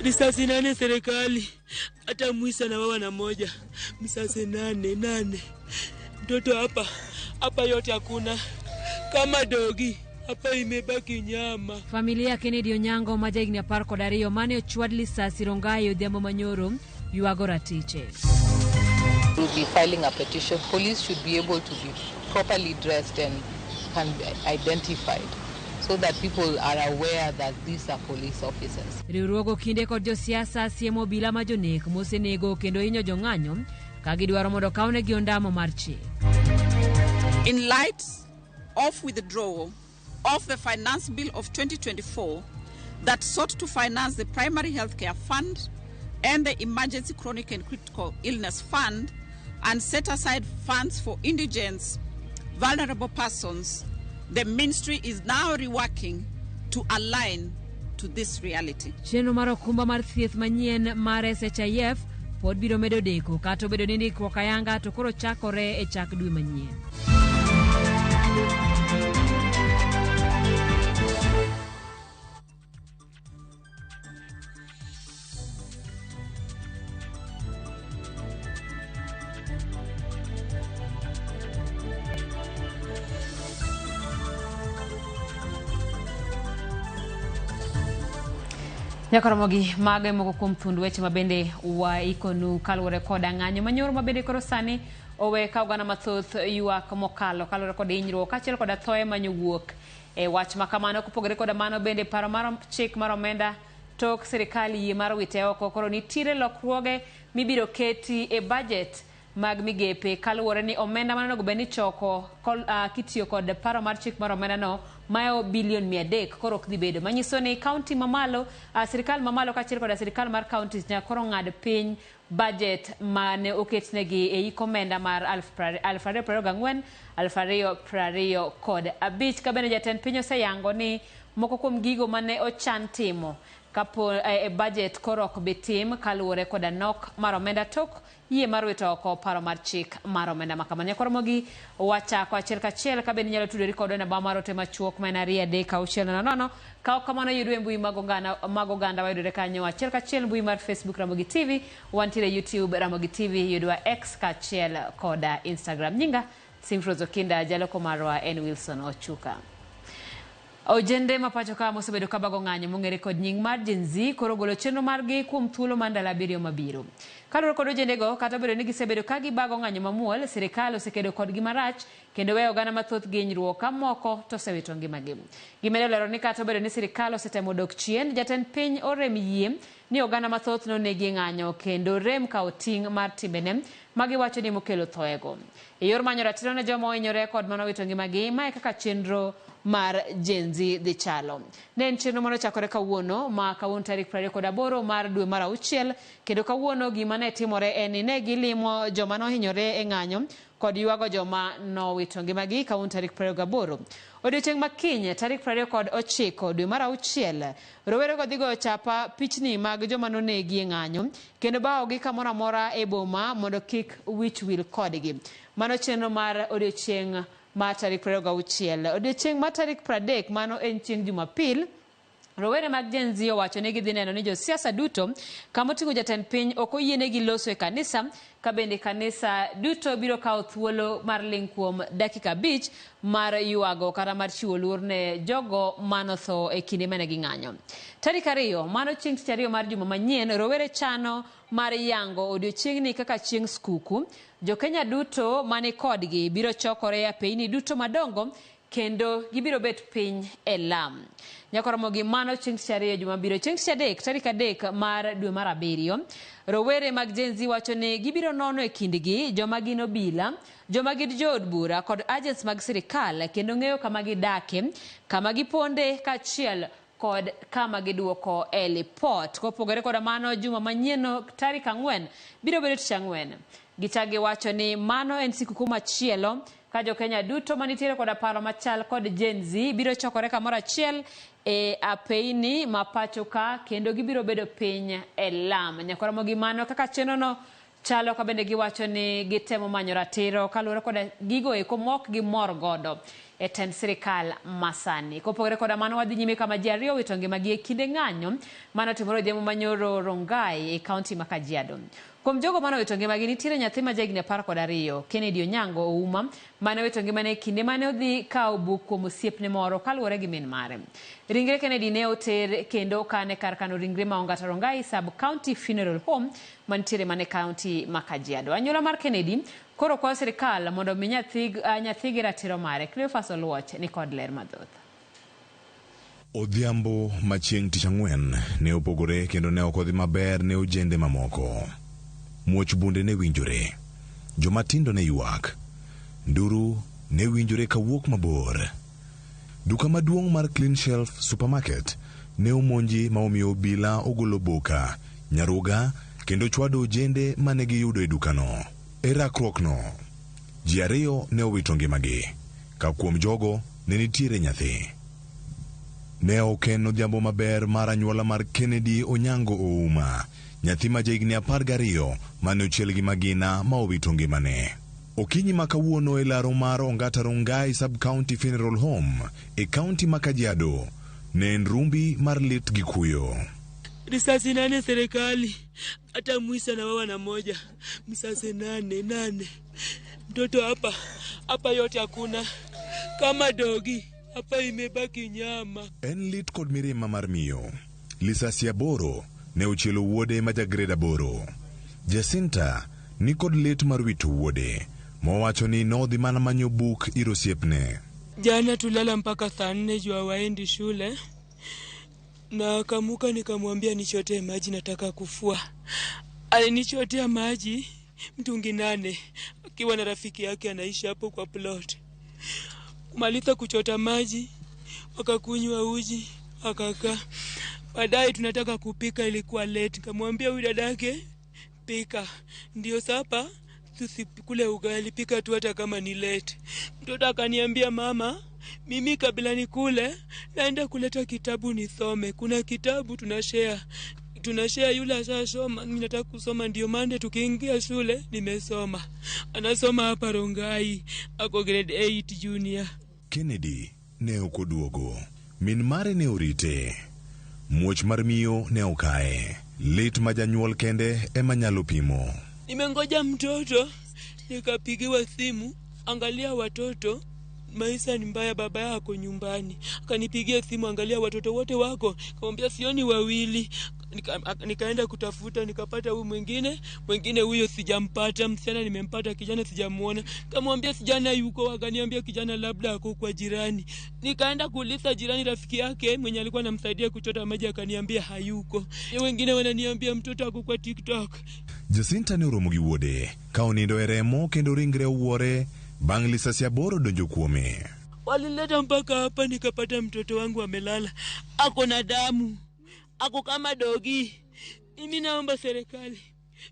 Risasi nane serikali, hata Mwisa na baba na moja, msasi nane nane. Mtoto hapa hapa yote hakuna, kama dogi hapa imebaki nyama. Familia Kennedy Onyango ma jahigni 12 mane ochwad lisasi Rongai odhiambo manyoro ywago ratiche. We'll be filing a petition. Police should be able to be properly dressed and can be identified so that people are aware that these are police officers. Riwruogo kinde kod josiasa siemo obila ma jonek mosenego kendo hinyo jong'anyo ka gidwaro mondo okawnegi ondamo mar chik. In light of withdrawal of the Finance Bill of 2024 that sought to finance the Primary Healthcare Fund and the Emergency Chronic and Critical Illness Fund and set aside funds for indigents, vulnerable persons, the ministry is now reworking to align to this reality. Chenro mar okumba mar thieth manyien mar SHIF pod biro medo deko kata obedo ni ndikruok ayanga to koro chakore e chak dwe manyien. Nyakoromogi mago e moko kuom thund weche ma bende waikonu kaluwore koda ng'anyo manyoro ma bende koro sani owe ka oganda mathoth ywak mokalo kaluwore kod hinyruok kaachiel koda thoye manyowuok e wach ma kamano. Kopogore koda mano bende paro mar chik mar omenda tok sirikal yie mar wite oko koro nitiere lokruoge mibiro keti e budget mag migepe kaluwore ni omenda mane onego bed ni ichoko kitiyo kod paro mar chik mar omenda no mayo bilion 300 koro ok dhi bedo manyiso ni kaunti mamalo sirikal mamalo kaachiel koda sirikal mar counties nyaka koro ng'ad piny budget mane oketnegi e hik omenda mar 2024 2025. Ka bende jatend piny oseyango ni moko kuom gigo mane ochan timo kapo e budget koro ok bi tim kaluwore koda nok mar omenda tok yie mar wito oko paro mar chik mar omenda ma kamano. Nyakoromogi wachako achiel kachiel ka bende inyalo tudori kodwa e namba mar ote machuok ma en 2 3 6 0 0. Ka ok kamano yudwa e mbui mag oganda wayudore kanyo achiel kachiel, mbui mar Facebook Ramogi TV, wantiere YouTube Ramogi TV, yudwa X kaachiel koda Instagram. Nyinga Simfrose Okinda, jaloko marwa en Wilson Ochuka. Ojende ma pacho ka mosebedo ka bago ng'anyo mong'ere kod nying mar Gen Z koro golo chenro margi kuom thuolo mar ndalo 7 mabiro. Kaluwore kod ojendego, kata obedo ni gisebedo ka gibago ng'anyo mamuol, sirikal osekedo kodgi marach kendo weyo oganda mathoth gi hinyruok ka moko to osewito ngimagi. Gimedo lero ni kata obedo ni sirikal osetemo dok chien, jatend piny orem yie ni oganda mathoth nonegi e ng'anyo kendo rem kawo ting' mar timbene ma giwacho ni mokelo thoego. E yor manyo ratiro ne joma ohinyore kod mano wito ngimagi, mae kaka chenro mar Gen Z dhi chalo. Ne en chenro mane ochakore kawuono ma kawuono tarik 28 mar dwe mar auchiel, kendo kawuono gima ne timore en ni ne gilimo joma nohinyore e ng'anyo kod ywago joma nowito ngimagi kawuono tarik 28. Odiochieng' ma kiny tarik 29 dwe mar auchiel, rowerego dhi goyo chapa pichni mag joma nonegi e ng'anyo kendo bawogi kamoro amora e boma mondo kik wich wil kodgi. Mano chenro mar odiochieng' mar tarik 26. Odiochieng' mar tarik 30, mano en chieng' Jumapil, rowere mag Gen Z owacho ni gidhi neno ni josiasa duto kama oting'o jatend piny ok oyienegi loso e kanisa, ka bende kanisa duto biro kawo thuolo mar ling' kuom dakika 5 mar ywago kata mar chiwo luor ne jogo manotho e kinde mane ging'anyo. Tarik 2, mano chieng' tich ariyo mar juma manyien, rowere chano mar yango odiochieng'ni kaka chieng' skuku. Jo-Kenya duto mani kodgi biro chokore e apeyni duto madongo kendo gibiro bet piny e lam. Nyakoromogi mano chieng' tich ariyo juma biro. Chieng' tich adek, tarik 3 mar dwe mar 7, rowere mag Gen Z wacho ni gibiro nono e kindgi joma gin obila, joma gin jood bura kod agents mag sirikal kendo ng'eyo kama gidake, kama giponde kaachiel kod kama giduoko e lipot. Kopogore koda mano, juma manyien tarik 4 biro bedo tich ang'wen. Gichak giwacho ni mano en sikuku machielo ka jo-Kenya duto manitiere koda paro machal kod Gen Z biro chokore kamoro achiel e apeyni ma pacho ka kendo gibiro bedo piny e lam. Nyakoromogi mano kaka chenrono Chalo ka bende giwacho ni gitemo manyo ratiro kaluwore koda gigo eko mok gimor godo e tend sirikal masani. Kopogore koda mano, wadhi nyime kama ji ariyo owito ngimagi e kinde ng'anyo mane otimore odhiambo manyoro Rongai e kaunti ma Kajiado. Kuom jogo mane owito ngimagi nitiere nyathi ma jahigni 12, Kennedy Onyango Ouma, mane owito ngimane e kinde mane odhi kawo buk kuom osiepne moro kaluwore gi min mare. Ringre Kennedy ne oter kendo okan e kar kano ringre ma Ongata Rongai Sub County Funeral Home mantiere mana e kaunti ma Kajiado. Anyuola mar Kennedy koro kwayo sirikal mondo omi nyathigi ratiro mare. Cleophas Oluoch ni kod ler mathoth. Odhiambo ma chieng' tich ang'wen ne opogore kendo ne ok odhi maber ne ojende mamoko. Muoch bunde ne winjore. Joma tindo ne ywak. Nduru ne winjore kawuok mabor. Duka maduong' mar Clean Shelf Supermarket ne omonji ma omiyo obila ogolo boka, nyaruga kendo chwado ojende mane giyudo e dukano. E rakruokno, ji ariyo ne owito ngimagi, ka kuom jogo ne nitiere nyathi. Ne ok en odhiambo maber mar anyuola mar Kennedy Onyango Ouma, nyathi ma jahigni 12 mane ochiel gi magina ma owito ngimane. Okinyi ma kawuono e laro mar Ongata Rongai Sub-County Funeral Home e kaunti ma Kajiado, ne en rumbi mar lit gi kuyo. Risasi 8 serikali, hata Mwisa na wawa na moja, msase 8 8. Mtoto hapa, hapa yote hakuna, kama dogi, hapa imebaki nyama. En lit kod mirima mar miyo. Lisasi 8 ne ochielo wuode ma ja grade 8. Jacinta ni kod lit mar wito wuode, mowacho ni nodhi mana manyo buk ir osiepne. Jana tulala mpaka saa 4 juu hawaendi shule. Na akamuka nikamwambia nichotee maji nataka kufua. Alinichotea maji mtungi 8 akiwa na rafiki yake anaishi hapo kwa plot. Kumaliza kuchota maji wakakunywa uji wakakaa. Baadaye tunataka kupika, ilikuwa late. Nikamwambia huyu dadake pika. Ndio sapa tusikule ugali, pika tu hata kama ni late. Mtoto akaniambia mama, mimi kabla nikule naenda kuleta kitabu nisome. Kuna kitabu tunashare. Tunashare, yule ashasoma, mimi nataka kusoma, ndio Monday tukiingia shule nimesoma. Anasoma hapa Rongai, ako grade 8 junior. Kennedy ne ok oduogo. Min mare ne orite. Muoch mar miyo ne okae. Lit ma janyuol kende ema nyalo pimo. Nimengoja mtoto, nikapigiwa simu, angalia watoto, maisha ni mbaya, baba yako nyumbani. Akanipigia simu, angalia watoto wote wako. Nikamwambia sioni wawili. Nikaenda kutafuta, nikapata huyu mwingine, mwingine huyo sijampata, msichana nimempata, kijana sijamuona. Nikamwambia kijana yuko, akaniambia kijana labda ako kwa jirani. Nikaenda kuuliza jirani rafiki yake mwenye alikuwa anamsaidia kuchota maji, akaniambia hayuko. Wengine wananiambia mtoto ako kwa TikTok. Jacinta ne oromo gi wuode ka onindo e remo kendo ringre owuore bang' lisasi 8 donjo kuome. Walileta mpaka hapa nikapata mtoto wangu amelala, ako na damu, ako kama dogi. Mimi naomba serikali,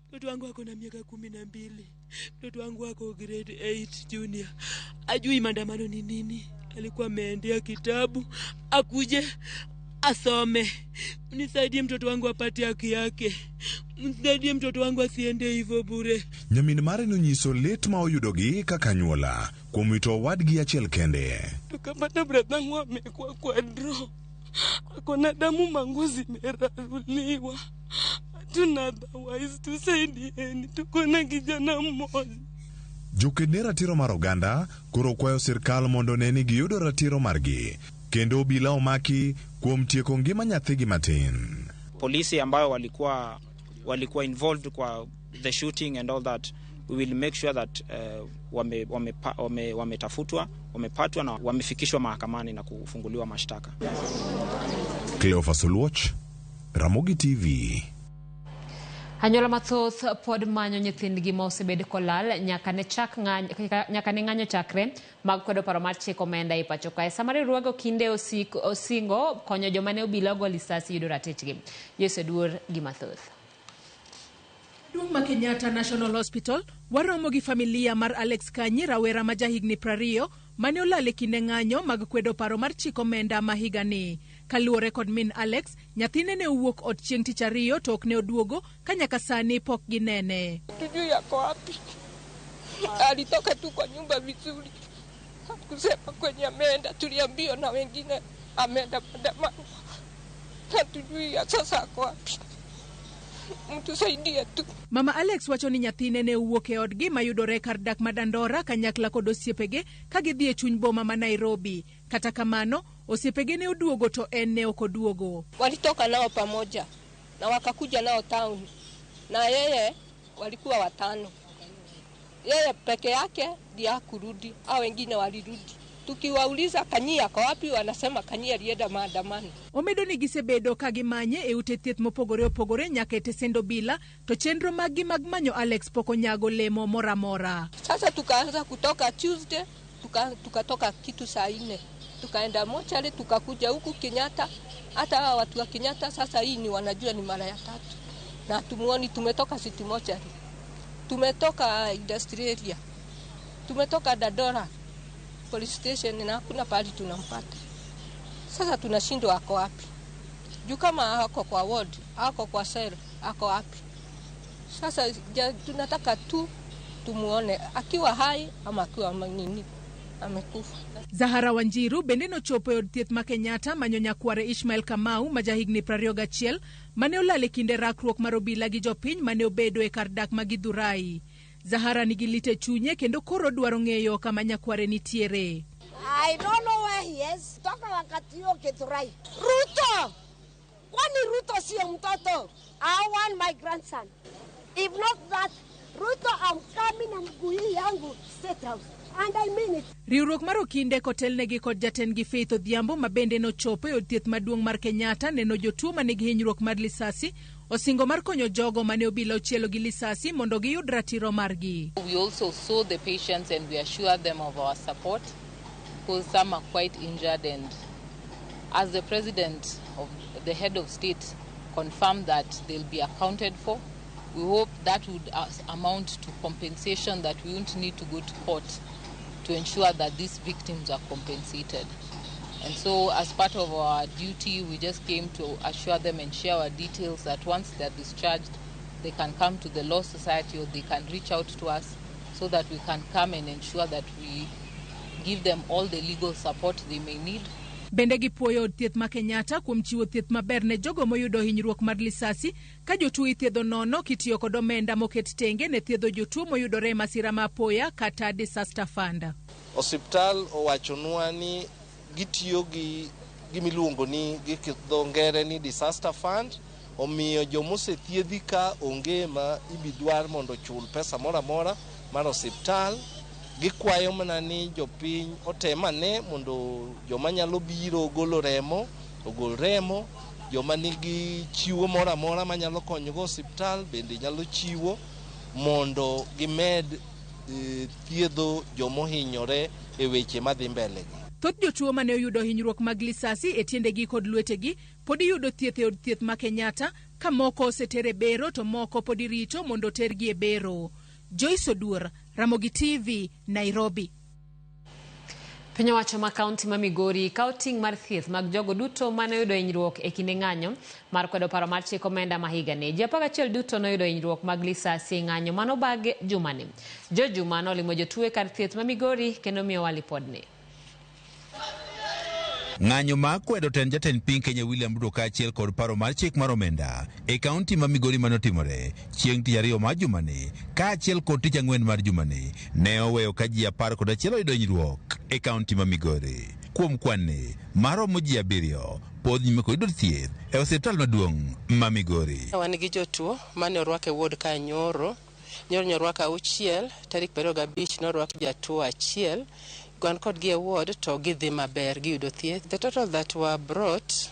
mtoto wangu ako na miaka 12, mtoto wangu ako grade 8 junior, ajui maandamano ni nini. Alikuwa ameendea kitabu akuje asome. Nisaidie mtoto wangu apate haki yake. Msaidie mtoto wangu asiende hivyo bure. Nyamin mare nonyiso lit ma oyudogi kaka anyuola kuom wito owadgi achiel kende. Tukapata bradhangu amekuwa kwa draw. Ako na damu mangu zimeraruliwa. Hatuna otherwise, tusaidieni, tuko na kijana mmoja. Joked ne ratiro mar oganda koro kwayo sirkal mondo ne ni giyudo ratiro margi kendo obila omaki kuom tieko ngima nyathigi matin. Polisi ambayo walikuwa involved kwa the shooting and all that, we will make sure that wametafutwa, wamepatwa na wamefikishwa mahakamani na kufunguliwa mashtaka. Cleophas Oluoch, Ramogi TV. Anyuola mathoth pod manyo nyithindgi ma osebed kolal nyaka ne ng'anyo chakre mag kwedo paro mar chik omenda e pacho kae. Sama riwruoge kinde osingo konyo joma ne obila ogo lisasi yudo ratichgi. Yesu Oduor gi mathoth. Duong' ma Kenyatta National Hospital waromo gi familia mar Alex Kanyi, rawera ma jahigni 20 mane olal e kinde ng'anyo mag kwedo paro mar chik omenda ma higani. Kaluwore kod min Alex, nyathine ne owuok ot chieng' tich ariyo to ok ne oduogo ka nyaka sani pok ginene. Tujui ako wapi. Alitoka tu kwa nyumba vizuri, hakusema kwenye ameenda. Tuliambiwa na wengine ameenda maandamano, hatujui sasa ako wapi. Mtusaidie tu. Mama Alex wacho ni nyathine ne owuok e odgi mayudore kar dak ma Dandora kanyakla kod osiepege ka gidhi e chuny boma ma Nairobi. Kata kamano, osiepege ne oduogo to en ne ok oduogo. Walitoka nao pamoja na wakakuja nao town, na yeye walikuwa watano, yeye peke yake ndiye hakurudi, au wengine walirudi. Tukiwauliza Kanyi ako wapi, wanasema Kanyi alienda maandamano. Omedo ni gisebedo ka gimanye e ute thieth mopogore opogore nyaka e tesend obila to chenro maggi mag manyo Alex pok onyago lemo moro amora. Sasa tukaanza kutoka Tuesday, tukatoka kitu saa 4 tukaenda mochari, tukakuja huku Kenyatta. Hata hawa watu wa Kenyatta sasa hii ni wanajua ni mara ya tatu na tumuoni. Tumetoka City Mochari, tumetoka Industrial Area, tumetoka Dandora police station na hakuna pahali tunampata. Sasa tunashindwa ako wapi? Juu kama ako kwa ward, ako kwa cell, ako wapi? Sasa tunataka tu tumuone akiwa hai ama akiwa nini amekufa. Zahara Wanjiru bende nochopo e od thieth ma Kenyatta manyo nyakware Ishmael Kamau ma jahigni 21 mane olal e kinde rakruok mar obila gi jopiny mane obedo e kar dak ma Githurai. Zahara nigi lit e chunye kendo koro dwaro ng'eyo kama nyakware nitiere. I don't know where he is. Toka wakati huo Githurai. Ruto! Kwani Ruto sio mtoto? I want my grandson. If not that, Ruto, I'm coming na mguu hii yangu State House. And I mean it. Riwruok mar okinde kotelnegi kod jatendgi Faith Odhiambo ma bende nochopo e od thieth maduong' mar Kenyatta neno jotuo manigi hinyruok mar lisasi osingo mar konyo jogo mane obila ochielo gi lisasi mondo giyud ratiro margi. We also saw the patients and we assured them of our support because some are quite injured, and as the president of the head of state confirmed that they'll be accounted for, we hope that would amount to compensation, that we won't need to go to court to ensure that these victims are compensated. And so as part of our duty, we just came to assure them and share our details that once they're discharged, they can come to the Law Society or they can reach out to us so that we can come and ensure that we give them all the legal support they may need. Bende gipuoyo od thieth ma Kenyatta kuom chiwo thieth maber ne jogo moyudo hinyruok mar lisasi ka jotuo ithiedho nono kitiyo kod omenda moket tenge ne thiedho jotuo moyudore e masira ma apoya kata disaster fund. Osiptal owachonwa ni gitiyo gi gimiluongo ni gi dho ngere ni disaster fund, omiyo jomosethiedhi ka onge ma ibidwar mondo ochul pesa moro amora mar osiptal. Gikwayo mana ni jopiny otem ane mondo joma nyalo biro golo remo ogol remo, joma nigi chiwo moro amora manyalo konyogo osiptal bende nyalo chiwo mondo gimed thiedho jomohinyore e weche madhi mbele gi. Thoth jotuo mane oyudo hinyruok mag lisasi e tiendegi kod lwetegi pod iyudo thieth e od thieth ma Kenyatta ka moko oseter e bero to moko pod irito mondo otergi e bero. Joyce Oduor, Ramogi TV, Nairobi. Piny owacho ma kaunti ma Migori kawo ting' mar thieth mag jogo duto mane oyudo hinyruok e kinde ng'anyo mar kwedo paro mar chik omenda ma higani. Ji 11 duto noyudo hinyruok mag lisasi e ng'anyo manobag jumani. Jo Juma nolimo jotuo e kar thieth ma Migori kendo miyowa lipodni. Ng'anyo mar kwedo tend jatend piny Kenya William Ruto kaachiel kod paro mar chik mar omenda e kaunti ma Migori manotimore chieng' tich ariyo mar jumani kaachiel kod tich ang'wen mar jumani ne oweyo ka ji 11 oyudo hinyruok e kaunti ma Migori. Kuom kwan-ni maromo ji 7 pod nyime kod yudo thieth e osiptal maduong' ma Migori. Wan gi jotuo mane orwak e ward ka nyoro, nyoro nyorwak 6 tarik 25 norwak jatuo 1. Wan kodgi e ward to gidhi maber, giyudo thieth. The total that were brought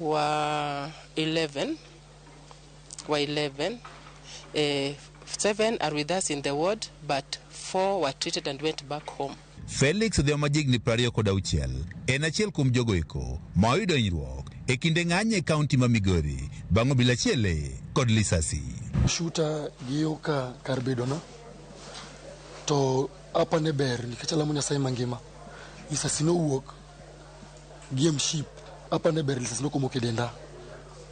were 11. 7 are with us in the ward, but 4 were treated and went back home. Felix Odhiambo ma jahigni 26 en achiel kuom jogo eko ma oyudo hinyruok e kinde ng'anyo e kaunti ma Migori bang' obila chiele kod lisasi. Shuta gi yo ka kar bedona to Apa ne ber nikech alamo Nyasaye mangima. Lisasi nowuok gi e mship. Apa ne ber lisasi nokomoko e denda.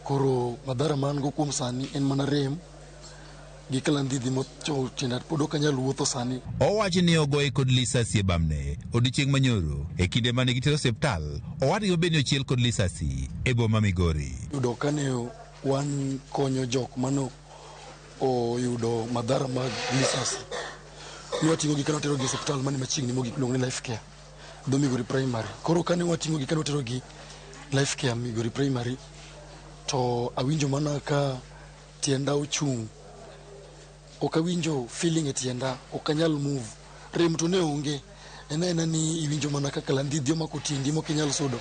Koro madhara ma an go kuom sani en mana rem gi kalandhidhi mochowo tienda pod ok anyal wuotho sani. Owacho ni ogoye kod lisasi e bamne odiochieng' manyoro e kinde mane gitero osiptal owadgi mabende ochiel kod lisasi e boma Migori. Yudo kane wan konyo jok mane oyudo madhara mag lisasi. Ne wating'ogi kane waterogi e osiptal mane machiegni mogik miluongo ni Life Care dho Migori Primary. Koro kane wating'ogi kane waterogi Life Care Migori Primary to awinjo mana ka tienda ochung'. Ok awinjo feeling e tienda, ok anyal move. Rem to ne onge. En aena ni iwinjo mana ka kalandhidhi omako tiendi mok inyal sudo.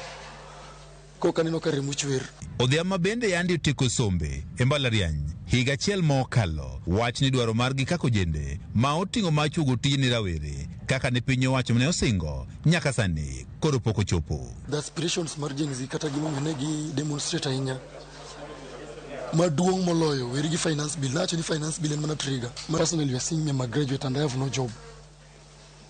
Kok aneno ka remo chwer. Odhiambo ma bende yande otieko sombe e mbalariany higa achiel ma okalo wach ni dwaro margi kaka ojende ma oting'o mar chuogo tije ne rawere kaka ne piny owacho ne osingo nyaka sani koro pok ochopo. The aspirations mar Gen Z kata gimomiyo ne gi demonstrate ahinya maduong' moloyo weri gi finance bill. Nawacho ni finance bill en mana trigger. Personally, you are seeing me, I'm a graduate and I have no job.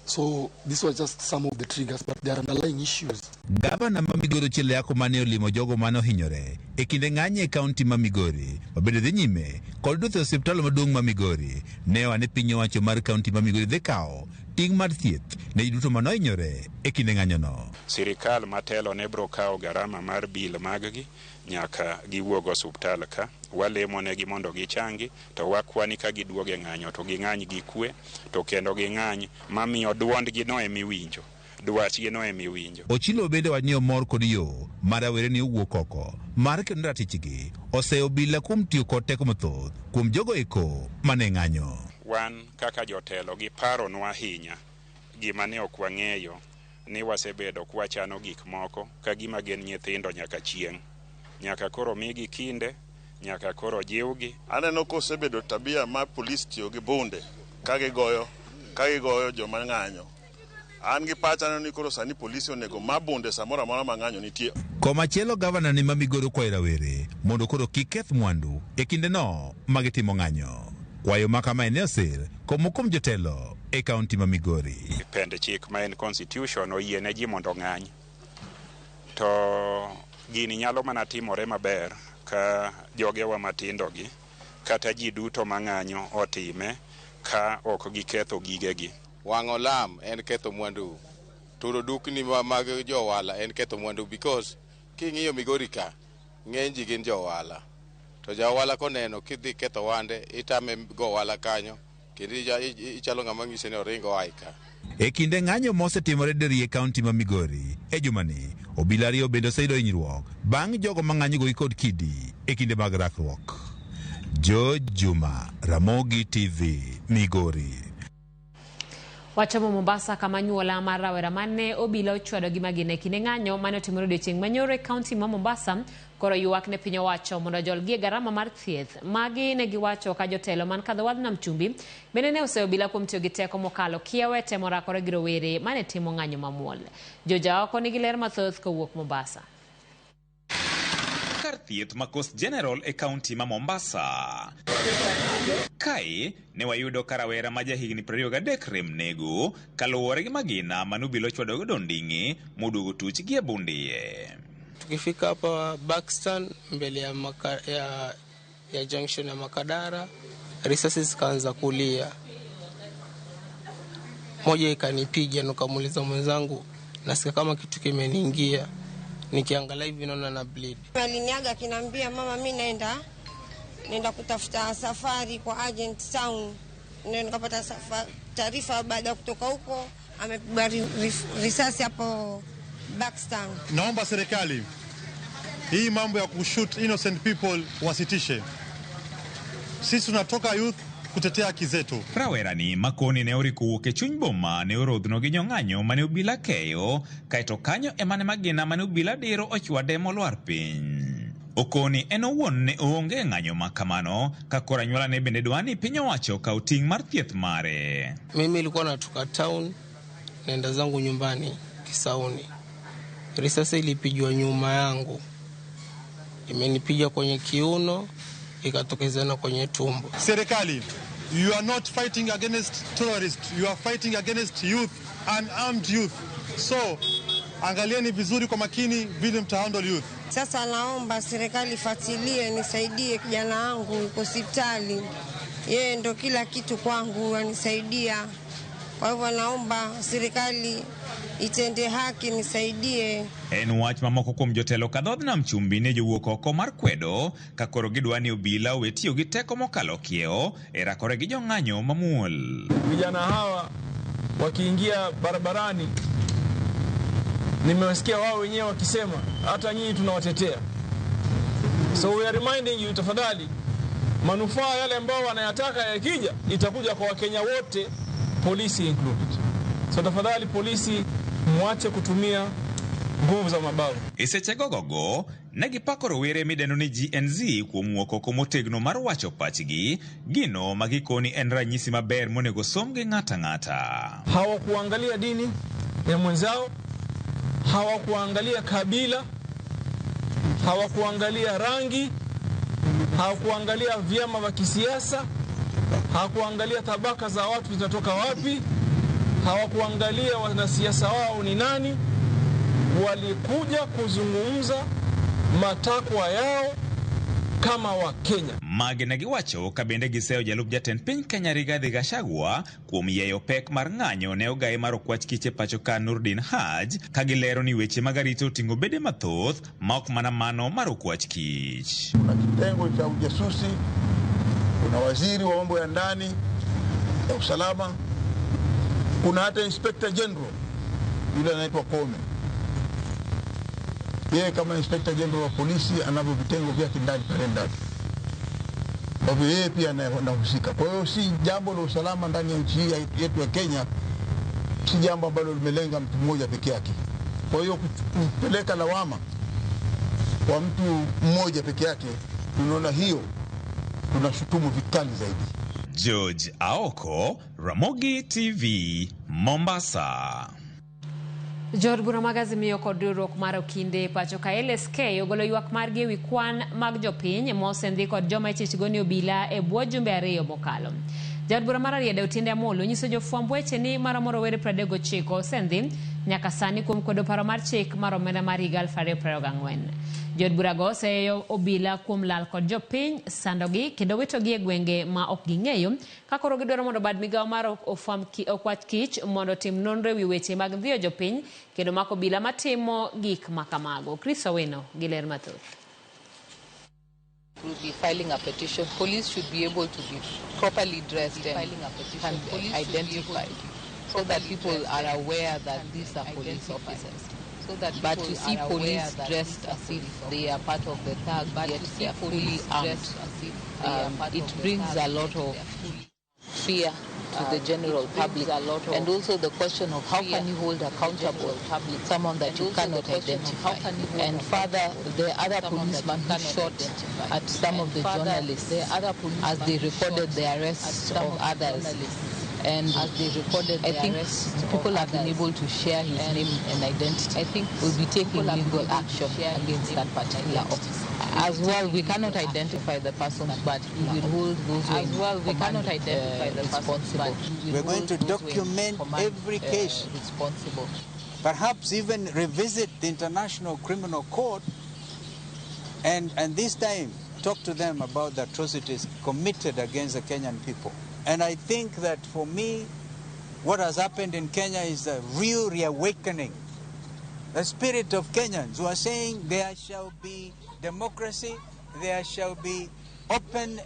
So these were just some of the triggers, but there are underlying issues. Gavana ma Migori Ochieng Yako mane olimo jogo mane ohinyore e kinde ng'anyo e kaunti ma Migori mabende dhi nyime kod wuotho e osiptal maduong' ma Migori ne oa ne piny owacho mar kaunti ma Migori dhi kawo ting' mar thieth ne ji duto mane ohinyore e kinde ng'anyono. Sirikal matelo ne bro kawo garama mar bill maggi nyaka giwuog osuptal ka. Walemo negi mondo gichangi, to wakwani ka giduogo e ng'anyo to ging'any gi kwe, to kendo ging'any mamiyo duondgi no emiwinjo, dwachgi no emiwinjo. Ochilo bende wacho ni omor kod yo ma rawere ne owuok oko mar kedo ne ratichgi oseyo obila kuom tiyo kod teko mathoth kuom jogo eko mane ng'anyo. Wan kaka jotelo giparonwa ahinya gima ne ok wang'eyo ni wasebedo kwachano gik moko ka gima gin nyithindo nyaka chieng'. Nyaka koro migi kinde, nyaka koro jiwgi. Aneno kosebedo tabia mar polis tiyo gi bunde ka gigoyo joma ng'anyo. An gi pacha aneno ni koro sani polisi onego ma bunde samoro amora ma ng'anyo nitie. Komachielo gavana ni ma Migori okwayo rawere mondo koro kik keth mwandu e kindeno ma gitimo ng'anyo. Kwayo ma kamae ne osir komoko kuom jotelo e kaunti ma Migori. Pend chik ma en constitution oyie ne ji mondo ng'any. To gini nyalo mana timore maber ka jogewa matindo gi kata ji duto mang'anyo otime ka ok giketho gigegi. Wang'o lam en ketho mwandu. Turo dukni mag jo ohala en ketho mwandu because king'iyo Migori ka ng'eny ji gin jo ohala. To ja ohala koneno kidhi ketho wande itame go ohala kanyo kendo ichalo ng'ama ng'ise ni oringo oa ka. E kinde ng'anyo mosetimore diriyo e kaunti ma Migori e jumani, obila ariyo bende oseyudo hinyruok bang' jogo ma ng'anyogo gi kod kidi e kinde mag rakruok. George Juma, Ramogi TV, Migori. Wachomo Mombasa kama nyuola mar rawera mane obila ochwado gi magina e kinde ng'anyo mane otimore odiochieng' manyoro e kaunti ma Mombasa koro ywak ne piny owacho mondo ojolgi e garama mar thieth. Magi ne giwacho ka jotelo man kadho wadh Nam Chumbi bende ne oseyo obila kuom tiyo gi teko mokalo kiewe temo rakore gi rowere mane timo ng'anyo mamuol. Jojaoko nigi ler mathoth kowuok Mombasa. Kar thieth ma Coast General e kaunti ma Mombasa. Kae ne wayudo ka rawera ma jahigni 23 rem nego kaluwore gi magina mane obila ochwado godo onding'e moduogo tuch gi e bundiye. Tukifika hapa Buxton mbele ya junction ya Makadara, risasi zikaanza kulia. Moja ikanipiga, nikamuuliza mwenzangu, nasikia kama kitu kimeniingia. Nikiangalia hivi naona na bleed. Aliniaga akiniambia mama, mimi naenda kutafuta safari kwa agent town. Ndio nikapata taarifa baada ya kutoka huko amepigwa risasi hapo Buxton. Naomba serikali hii mambo ya kushoot innocent people wasitishe. Sisi tunatoka youth kutetea haki zetu. Rawera ni makoni ne oriko wuok e chuny boma ne orodhno gi jong'anyo mane obila keyo kaeto kanyo emane magina mane obila diro ochwade molwar piny. Okoni en owuon ne oonge ng'anyo ma kamano ka koro anyuola ne bende dwa ni piny owacho okaw ting' mar thieth mare. Mimi nilikuwa natoka town naenda zangu nyumbani Kisauni. Risasi ilipigwa nyuma yangu. Imenipiga kwenye kiuno ikatokezana kwenye tumbo. Serikali You are not fighting against terrorists, you are fighting against youth, unarmed youth. So angalieni vizuri kwa makini vile mtahandle youth. Sasa naomba serikali ifuatilie, nisaidie kijana wangu yuko hospitali, yeye ndo kila kitu kwangu, anisaidia. Kwa hivyo naomba serikali itende haki, nisaidie. En wach mamoko kuom jotelo ka dhodh nam chumbi ne jowuok oko mar kwedo ka koro gidwa ni obila owe tiyo gi teko mokalo kiewo e rakore gi jong'anyo mamuol. Vijana hawa wakiingia barabarani, nimewasikia wao wenyewe wakisema hata nyinyi tunawatetea. So we are reminding you, tafadhali, manufaa yale ambao wanayataka yakija, itakuja kwa Wakenya wote, polisi included. So tafadhali polisi, mwache kutumia nguvu za mabavu. E sechego gogo, ne gipako rowere midendo ni Gen Z kuom wuok oko motegno mar wacho pachgi, gino ma gikoni en ranyisi maber monego som gi ng'ato ang'ata. Hawakuangalia dini ya mwenzao, hawakuangalia kabila, hawakuangalia rangi, hawakuangalia vyama vya kisiasa, hawakuangalia tabaka za watu zinatoka wapi, hawakuangalia wanasiasa wao ni nani. Walikuja kuzungumza matakwa yao kama Wakenya. Magi ne giwacho ka bende giseyo jalup jatend piny Kenya Rigathi Gachagua kuom yeyo pek mar ng'anyo ne ogaye mar okwach kich e pacho ka Nurdin Haj ka gilero ni weche mag arita oting'o bede mathoth ma ok mana mano mar okwach kich. Kuna kitengo cha ujasusi, kuna waziri wa mambo ya ndani ya usalama, kuna hata inspector general yule anaitwa Kome. Yeye kama inspector general wa polisi anavyo vitengo vyake ndani pale ndani. Kwa hivyo yeye pia anahusika. Kwa hiyo si jambo la usalama ndani ya nchi hii yetu ya Kenya, si jambo ambalo limelenga mtu mmoja peke yake. Kwa hiyo kupeleka lawama kwa mtu mmoja peke yake, tunaona hiyo tunashutumu vikali zaidi. George Aoko, Ramogi TV, Mombasa. Jood bura mag Azimio kod riwruok mar okinde pacho ka LSK ogolo ywak margi ewi kwan mag jopiny mosendhi kod joma ichichgo ni obila e bwo jumbe 2 mokalo. Jaod bura mar Rarieda Otiende Amolo nyiso jofwamb weche ni maromo rowere 39 osendhi nyaka sani kuom kwedo paro mar chik mar omenda mar higa 2024. Jood burago oseyo obila kuom lal kod jopiny, sandogi kendo witogi e gwenge ma ok ging'eyo ka koro gidwaro mondo bad migawo mar okwach kich mondo otim nonro ewi weche mag dhiyo jopiny kendo mako obila matimo gik makamago. Chris Owino gi ler mathoth. Will be filing a petition. Police should be able to be properly dressed and can be identified so that people are aware that these are police officers. But to see police dressed as if they are part of the thug, yet they are fully armed, it brings a lot of fear to the general public, and also the question of how can you hold accountable someone that you cannot identify. And further, the other policeman who shot at some of the journalists as they recorded the arrests of others. And I think people have been able to share his name and identity. I think we'll be taking legal action against that particular officer. As well, we cannot identify the persons, but we will hold those who are responsible. We're going to document every case. Responsible. Perhaps even revisit the International Criminal Court and this time talk to them about the atrocities committed against the Kenyan people. And I think that for me, what has happened in Kenya is a real reawakening. The spirit of Kenyans who are saying there shall be democracy, there shall be open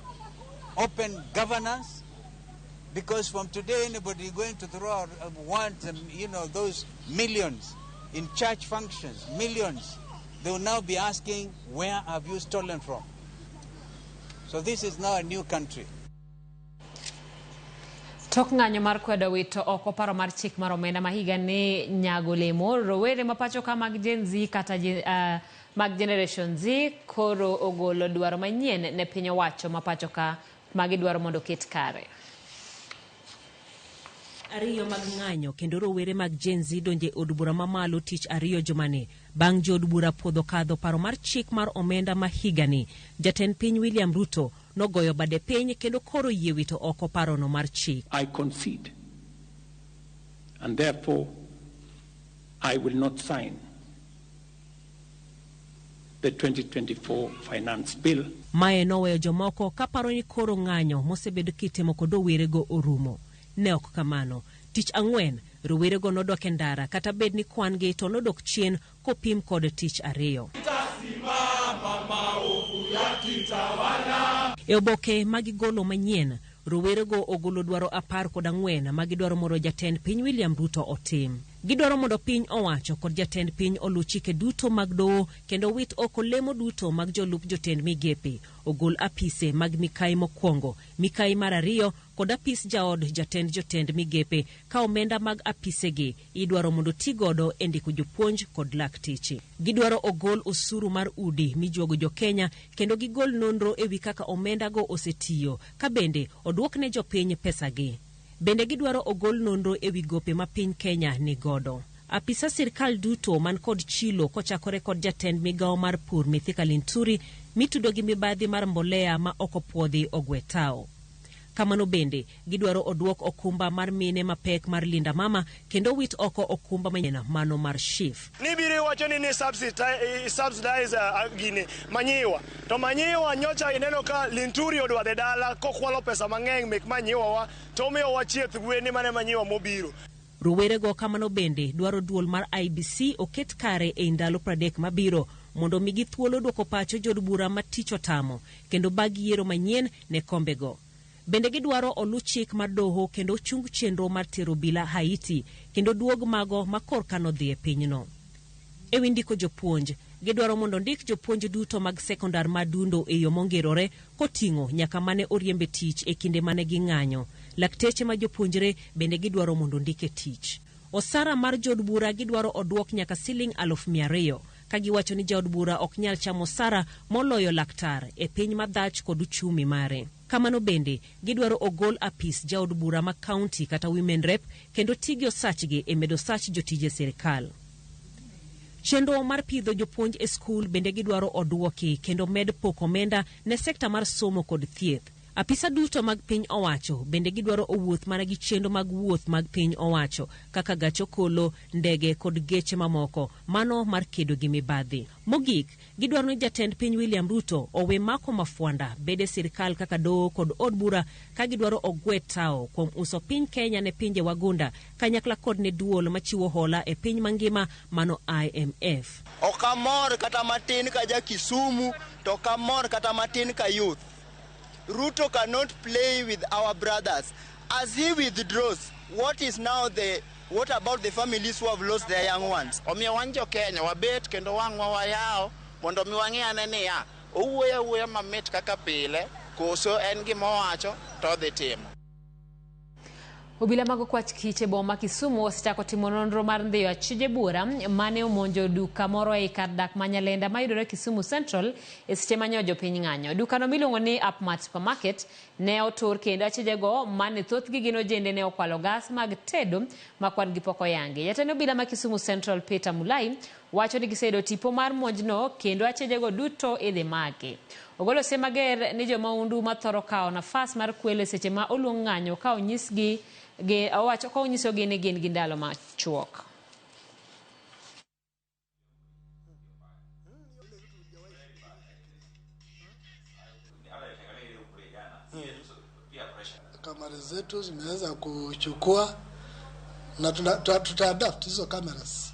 governance, because from today anybody going to throw out want, you know, those millions in church functions, millions, they will now be asking, where have you stolen from? So this is now a new country. Tok ng'anyo mar kwedo wito oko paro mar chik mar omenda ma higa ni nyago lemo, rowere ma pacho ka mag Gen Z kata mag Generation Z koro ogolo dwaro manyien ne piny owacho ma pacho ka magidwaro mondo oket kare. Ariyo mag ng'anyo kendo rowere mag Gen Z donje od bura mamalo tich ariyo jumani bang' jood bura puodho kadho paro mar chik mar omenda ma higani. Jatend piny William Ruto nogoyo bade piny kendo koro yie wito oko parono mar chik. I concede, and therefore I will not sign the 2024 Finance Bill. Mae noweyo jomoko kaparo ni koro ng'anyo mosebed kitimo kod rowerego orumo. Ne ok kamano. Tich ang'wen, rowerego nodok e ndara kata bed ni kwan gi to nodok chien kopim kod tich ariyo. E oboke ma gigolo manyien, rowerego ogolo dwaro 14 ma gidwaro mondo jatend piny William Ruto otim. Gidwaro mondo piny owacho kod jatend piny oluw chike duto mag doho kendo wit oko lemo duto mag jolup jotend migepe, ogol apise mag mikai mokwongo, mikai mar ariyo kod apis jaod jatend jotend migepe ka omenda mag apisegi idwaro mondo ti godo e ndiko jopuonj kod lakteche. Gidwaro ogol osuru mar udi mijuogo jo-Kenya kendo gigol nonro ewi kaka omendago osetiyo ka bende oduok ne jopiny pesagi. Bende gidwaro ogol nonro ewi gope ma piny Kenya ni godo. Apisa sirkal duto man kod chilo kochakore kod jatend migawo mar pur Mithika Linturi mitudo gi mibadhi mar mbolea ma ok opuodhi ogwe tao. Kamano bende gidwaro oduok okumba mar mine mapek mar Linda Mama kendo wit oko okumba manyien mano mar SHIF. Nibiro iwacho ni subsidize gini manyiwa to manyiwa nyocha ineno ka Linturi odwa dhi dala kokwalo pesa mang'eny mek manyiwa wa to omiyo wa chieth gwen ni mane manyiwa mobiro. Rowerego kamano bende dwaro duol mar IBC oket kare e ndalo 30 mabiro mondo migi thuolo duoko pacho jood bura ma tich otamo kendo bag yiero manyien ne kombego. Bende gidwaro olu chik mar doho kendo ochung chenro mar tero obila Haiti kendo duog mago ma korka nodhi e pinyno. Ewi ndiko jopuonj, gidwaro mondo ndik jopuonj duto mag sekondar ma Dundo e yo mongirore koting'o nyaka mane oriembe tich e kinde mane ging'anyo. Lakteche ma jopuonjre bende gidwaro mondo ndik e tich. Osara mar jood bura gidwaro oduok nyaka siling 200,000 ka giwacho ni jaod bura ok nyal chamo osara moloyo laktar e piny madhach kod uchumi mare. Kamano bende gidwaro ogol apis jaod bura ma kaunti kata women rep kendo ti gi osachgi e medo osach jotije sirkal. Chenro mar pidho jopuonj e skul bende gidwaro oduoki kendo med pok omenda ne sekta mar somo kod thieth. Apisa duto mag piny owacho bende gidwaro owuoth mana gi chenro mag wuoth mag piny owacho kaka gach okolo, ndege kod geche mamoko, mano mar kedo gi mibadhi. Mogik, gidwaro ni jatend piny William Ruto owe mako mafwanda bede sirkal kaka doho kod od bura ka gidwaro ogwe tao kuom uso piny Kenya ne pinje wagunda kanyakla kod ne duol machiwo hola e piny mangima mano IMF. Ok amor kata matin ka ja Kisumu to ok amor kata matin ka youth. Ruto cannot play with our brothers. As he withdraws, what is now the what about the families who have lost their young ones? Omiyo wan jo Kenya wabet kendo wang'wa wayawo mondo mi wang'i ane niya owuoyo awuoya mamit kaka pile koso en gima owacho to odhi timo. Obila mag okwach kich e boma ma Kisumu osechako timo nonro mar ndhiyo achije buora mane omonjo duka moro ei kar dak ma Nyalenda mayudore Kisumu Central e seche ma jopiny ng'anyo. Dukano miluongo ni Upmart Supermarket ne otur kendo achijego mane thothgi gin ojende ne okwalo gas mag tedo ma kwan gi pok oyangi. Jatend obila ma Kisumu Central Peter Mulai wacho ni giseyudo tipo mar monjno kendo achijego duto idhi maki. Ogolo siem mager ni jomahundu mathoro kawo nafas mar kwelo e seche ma oluong ng'anyo ka onyisgi gi owacho ka onyisogi ni gin gi ndalo machuok. Kamera zetu zimeweza kuchukua na tutaadapt hizo cameras.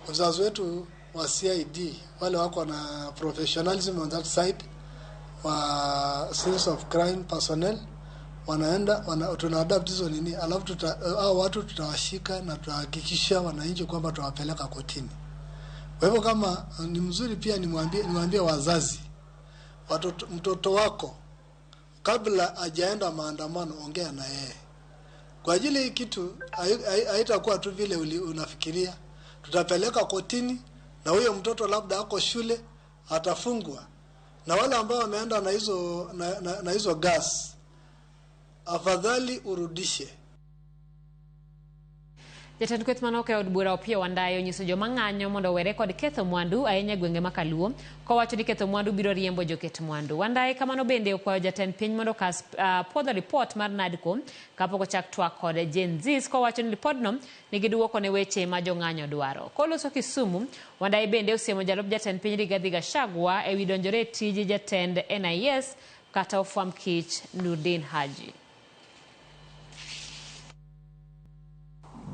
Wazazi wetu wa CID wale wako na professionalism on that side wa scenes of crime personnel wanaenda tunaadapt hizo nini, alafu hao watu tutawashika na tutahakikisha wananchi kwamba tutawapeleka kotini. Kwa hivyo kama ni mzuri pia niwaambie wazazi, mtoto wako kabla hajaenda maandamano ongea na yeye. Kwa ajili hii kitu haitakuwa tu vile unafikiria. Tutapeleka kotini na huyo mtoto labda ako shule atafungwa. Na wale ambao wameenda na hizo na hizo gas, afadhali urudishe. Jatend kweth manoka e od bura Opiyo Wandayi onyiso joma ng'anyo mondo owere kod ketho mwandu ahinya e gwenge ma Kaluo kowacho ni ketho mwandu biro riembo joket mwandu. Wandayi kamano bende okwayo jatend piny mondo okas puodho lipot mar NADCO kapok ochak twak kod Gen Zs kowacho ni lipodno nigi duoko ne weche ma jong'anyo dwaro. Koloso Kisumu, Wandayi bende osiemo jalup jatend piny Rigathi Gachagua ewi donjore e tij jatend NIS kata ofwamb kich Nurdin Haji.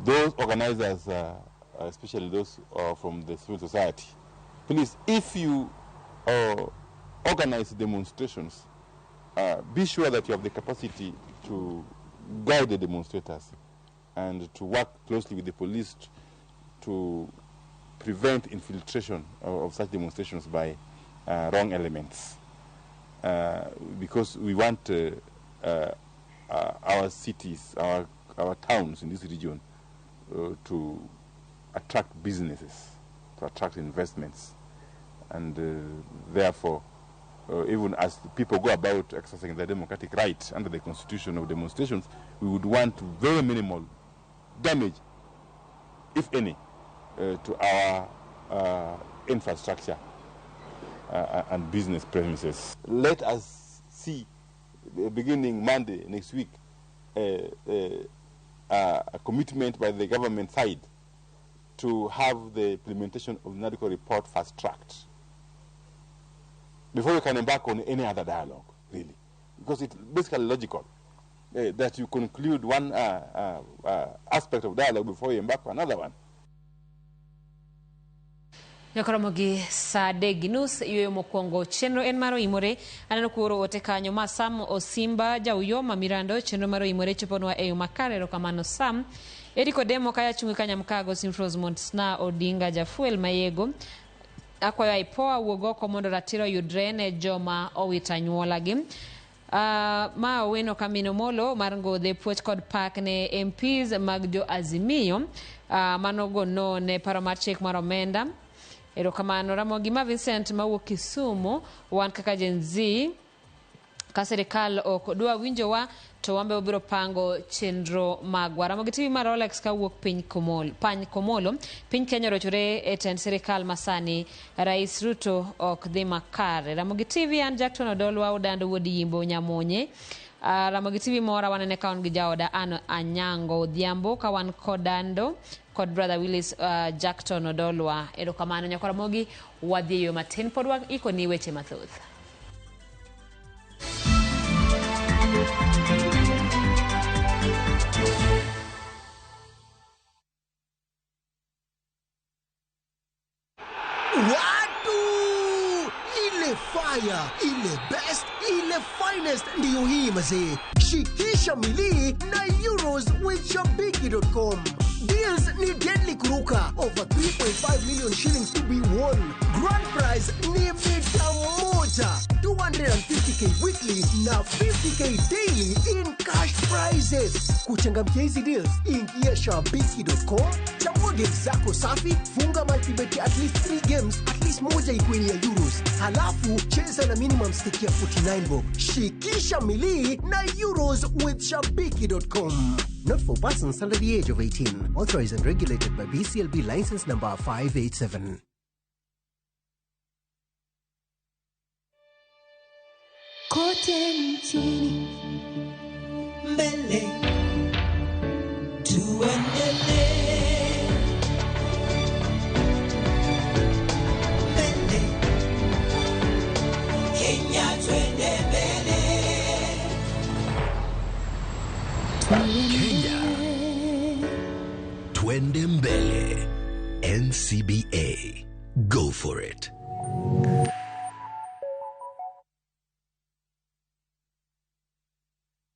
Those organizers, especially those from the civil society, please, if you organize demonstrations, be sure that you have the capacity to guide the demonstrators and to work closely with the police to prevent infiltration of such demonstrations by wrong elements. Because we want our cities, our towns in this region to attract businesses, to attract investments, and therefore, even as people go about exercising their democratic right under the constitution of demonstrations, we would want very minimal damage, if any, to our infrastructure and business premises. Let us see, beginning Monday next week, a commitment by the government side to have the implementation of the NADCO report fast-tracked before we can embark on any other dialogue, really. Because it's basically logical that you conclude one aspect of dialogue before you embark on another one. Nyakoromo gi saa adek gi nus yueyo mokwongo chenro en mar oimore aneno kuoro ote kanyo ma Sam Osimba Jauyoma Mirando chenro mar oimore choponwa e yo makare erokamano Sam Eric Odemo kaya chungi Kanyamkago Simfros Montsna Odinga Jafuel Mayego akwayo IPOA wuog oko mondo ratiro oyudre ne joma owito anyuolagi. Ma Owino Kamino Molo mar Ngodhe puoch kod pak ne MPs mag jo Azimio manogo no ne paro mar chik mar omenda. Erokamano Ramogi ma Vincent mawuok Kisumu wan kaka Gen Z ka sirikal ok dwa winjowa to wambe wabiro pango chenro magwa. Ramogi TV mar Rolex kawuok piny Komolo, pany Komolo, piny Kenya orochore e tend sirikal masani, Rais Ruto ok dhi makare. Ramogi TV an Jackton Odolwa Odando wuod Yimbo Nyamonye. Ramogi TV mora wanene ka wan gi jaoda Ann Anyango Odhiambo ka wan kod Dando kod brother Willis Jackton Odolwa. Erokamano nyakwa Ramogi, wadhi e yo matin pod waikoni weche mathoth. Watu ile fire, ile best, ile finest ndiyo hii mazee. Shikisha milii na Euros with Shabiki.com. Deals ni deadly kuruka. Over 3.5 million shillings to be won. Grand prize ni mita moja. 250k weekly na 50k daily in cash prizes. Kuchangamkia hizi deals, ingia Shabiki.com, chagua games zako safi, funga multibet at least 3 games, at least moja ikuwe ni ya Euros. Halafu cheza na minimum stake ya 49 bob. Shikisha milii na Euros with Shabiki.com. Not for persons under the age of 18. Authorized and regulated by BCLB license number 587. Kote nchini mbele tuendelee mbele Kenya twende mbele Kenya twende mbele. NCBA, go for it.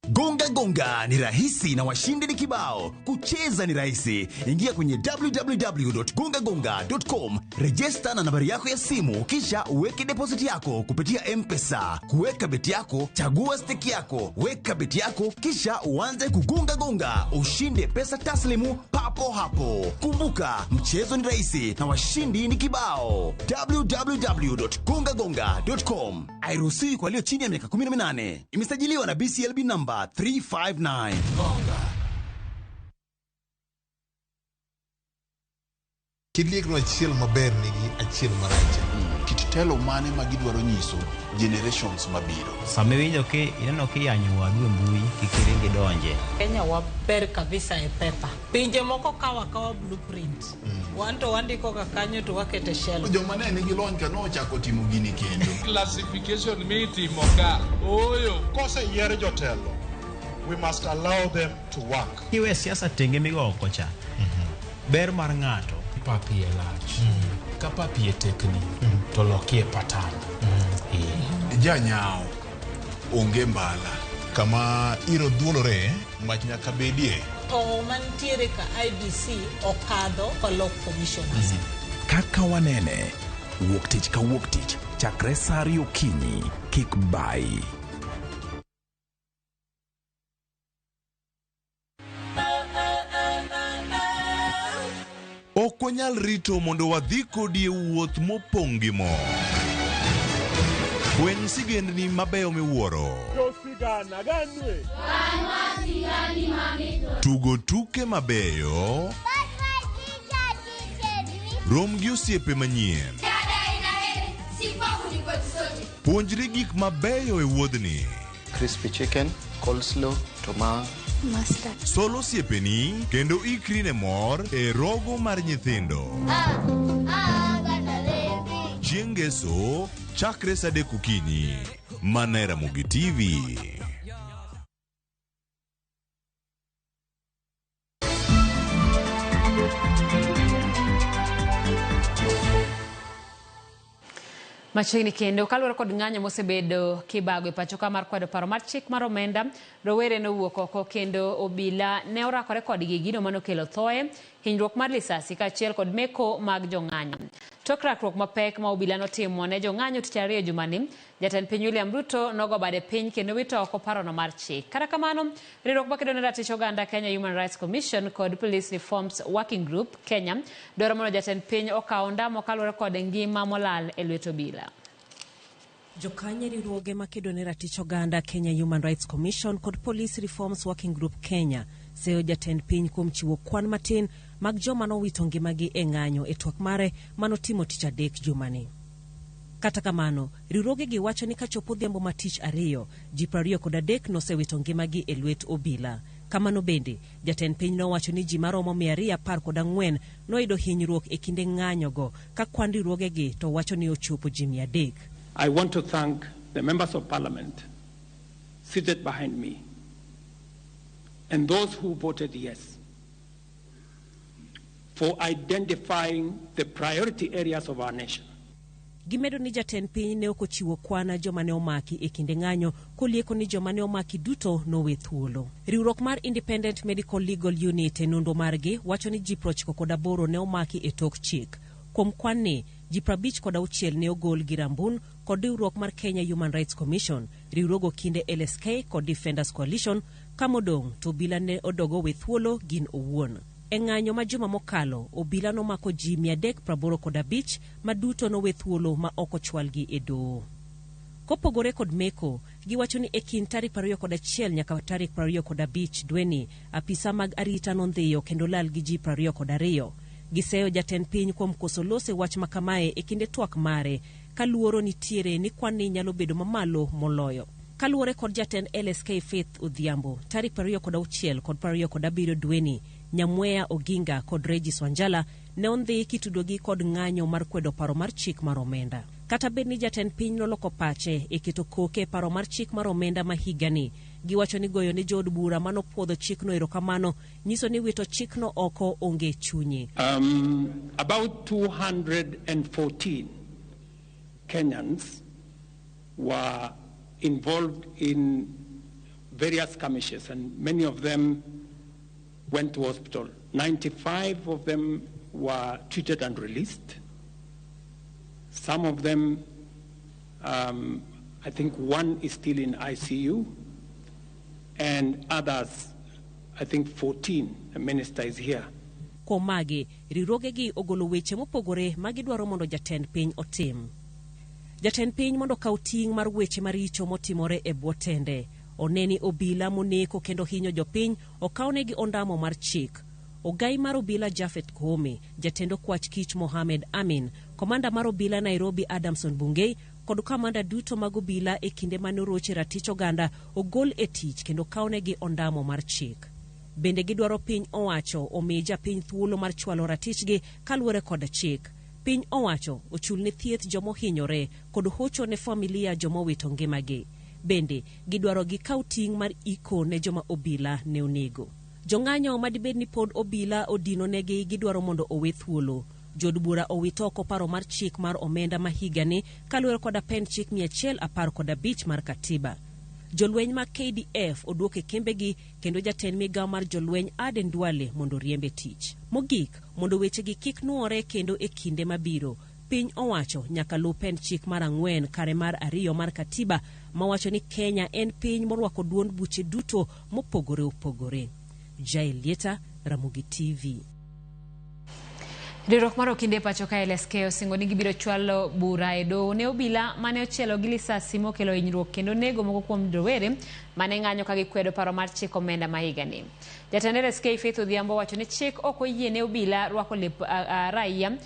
Gonga Gonga ni rahisi na washindi ni kibao. Kucheza ni rahisi. Ingia kwenye www.gongagonga.com, register na nambari yako ya simu, kisha uweke deposit yako kupitia M-Pesa. Kuweka beti yako, chagua stake yako, weka beti yako, kisha uanze kugonga gonga, ushinde pesa taslimu papo hapo. Kumbuka, mchezo ni rahisi na washindi ni kibao. www.gongagonga.com. Hairuhusiwi kwa walio chini ya miaka 18. Imesajiliwa na BCLB number 359. Gonga. Kit liekno achiel maber nigi achiel marach. Kit telo mane ma gidwaro nyiso generations mabiro. Sama iwinjo ki ineno kiyanyo wadu e mbui, kik iring idonje. Kenya waber kabisa e paper. Pinje moko kawo akawa blueprint. Wan to wandiko ga kanyo to wakete shelf. Joma ne nigi lony ka nochako timo gini kendo. Classification mitimo ka ooyo. Koseyier jotelo, we must allow them to work. Kiwe siasa tenge migo oko cha. Ber mar ng'ato. Pap iye lach. Ka pap iye tekni, to lokie patan. Janyao onge mbala. Kama iro dhuolore, mach nyaka bedie. To mantiere ka IEBC okadho kolok commissioners. Kaka wanene, wuok tich ka wuok tich, chakre sa 2 okinyi, kik bayi. Ok wanyal rito mondo wadhi kodi e wuoth mopong' gi mor. Fweny sigendni mabeyo miwuoro. Tugo tuke mabeyo. Rom gi osiepe manyien. Puonjri gik mabeyo e wuodhni. Crispy chicken, coleslaw, tomato. Mustard. Sol osiepeni kendo ikri ne mor e rogo mar nyithindo. Chieng' Ngeso, chakre sa 3 okinyi. Mana e Ramogi TV. Machiegni kendo kaluwore kod ng'anyo mosebedo kibago e pacho ka mar kwedo paro mar chik mar omenda, rowere nowuok oko kendo obila ne orakore kodgi gino manokelo thoe, hinyruok mar lisasi kaachiel kod meko mag jong'anyo. Tok rakruok mapek ma obila notimo ne jong'anyo tich ariyo jumani, jatend piny William Ruto nogo bade piny kendo wito oko parono mar chik. Kata kamano, riwruok makedo ne ratich oganda Kenya Human Rights Commission kod Police Reforms Working Group Kenya dwaro mondo jatend piny okaw ondamo kaluwore kod ngima molal e lwet obila. Jokanyo e riwruoge makedo ne ratich oganda Kenya Human Rights Commission kod Police Reforms Working Group Kenya seyo jatend piny kuom chiwo kwan matin mag joma nowito ngimagi e ng'anyo e twak mare manotimo tich adek jumani. Kata kamano, riwruogegi wacho ni kachopo odhiambo ma tich ariyo, ji 23 nosewito ngimagi e lwet obila. Kamano bende, jatend piny nowacho ni ji maromo 214 noyudo hinyruok e kinde ng'anyogo ka kwan riwruogegi to wacho ni ochopo ji 300. I want to thank the members of parliament seated behind me and those who voted yes for identifying the priority areas of our nation. Gimedo ni jatend piny ne ok ochiwo kwan joma ne omaki e kinde ng'anyo kolieko ni joma ne omaki duto nowe thuolo. Riwruok mar Independent Medical Legal Unit e nonro margi wacho ni ji 98 ne omaki e tok chik. Kuom kwan ni, ji 56 ne ogol gi Rambun kod riwruok mar Kenya Human Rights Commission, riwruogo kinde LSK kod Defenders Coalition, ka modong' to obila ne odogo we thuolo gin owuon. E ng'anyo ma juma mokalo, obila nomako ji 385 ma duto nowe thuolo ma ok ochwalgi e doho. Kopogore kod meko, giwacho ni e kind tarik 21 nyaka tarik 25 dweni, apisa mag arita nondhiyo kendo lal gi ji 22. Giseyo jatend piny kuom koso lose wach makamae e kinde twak mare, ka luoro nitiere ni kwan ni nyalo bedo mamalo moloyo. Kaluwore kod jatend LSK Faith Odhiambo, tarik 26 kod 27 dweni, Nyamweya Oginga kod Regis Wanjala ne ondhi kitudogi kod ng'anyo mar kwedo paro mar chik mar omenda. Kata bed ni jatend piny noloko pache e keto koke e paro mar chik mar omenda ma higani, giwacho ni goyo ne jood bura manopuodho chikno erokamano nyiso ni wito chikno oko onge chunye. About 214 Kenyans were involved in various skirmishes, and many of them went to hospital. 95 of them were treated and released. Some of them, I think one is still in ICU, and others, I think 14, the minister is here. Kuom magi, riwruogegi ogolo weche mopogore ma gidwaro mondo jatend piny otim. Jatend piny mondo okaw ting' mar weche maricho motimore e bwo tende. One ni obila moneko kendo hinyo jopiny okawnegi ondamo mar chik. Ogai mar obila Japhet Koome, jatend okwach kich Mohamed Amin, komanda mar obila Nairobi Adamson Bungei kod kamanda duto mag obila e kinde mane oroche ratich oganda ogol e tich kendo kawnegi ondamo mar chik. Bende gidwaro piny owacho omi japiny thuolo mar chwalo ratichgi kaluwore kod chik. Piny owacho ochul ne thieth jomohinyore kod hocho ne familia jomowito ngimagi. Bende gidwaro gikaw ting' mar iko ne joma obila ne onego. Jong'anyo madibed ni pod obila odino negi gidwaro mondo owe thuolo. Jood bura owito oko paro mar chik mar omenda ma higani kaluwore kod apend chik 115 mar katiba. Jolweny mag KDF oduok e kembegi kendo jatend migawo mar jolweny Aden Duale mondo oriemb e tich. Mogik, mondo wechegi kik nuore kendo e kinde mabiro, piny owacho nyaka luw pend chik mar 4 kare mar 2 mar katiba mawacho ni Kenya en piny morwako duond buche duto mopogore opogore. Jael Lieta, Ramogi TV. Riwruok mar okinde pacho ka LSK osingo ni gibiro chwalo bura e doho ne obila mane ochielo gi lisasi mokelo hinyruok kendo nego moko kuom rowere mane ng'anyo ka gikwedo paro mar chik omenda ma higani. Jatend LSK Faith Odhiambo wacho ni chik ok oyie ne obila rwako lep raia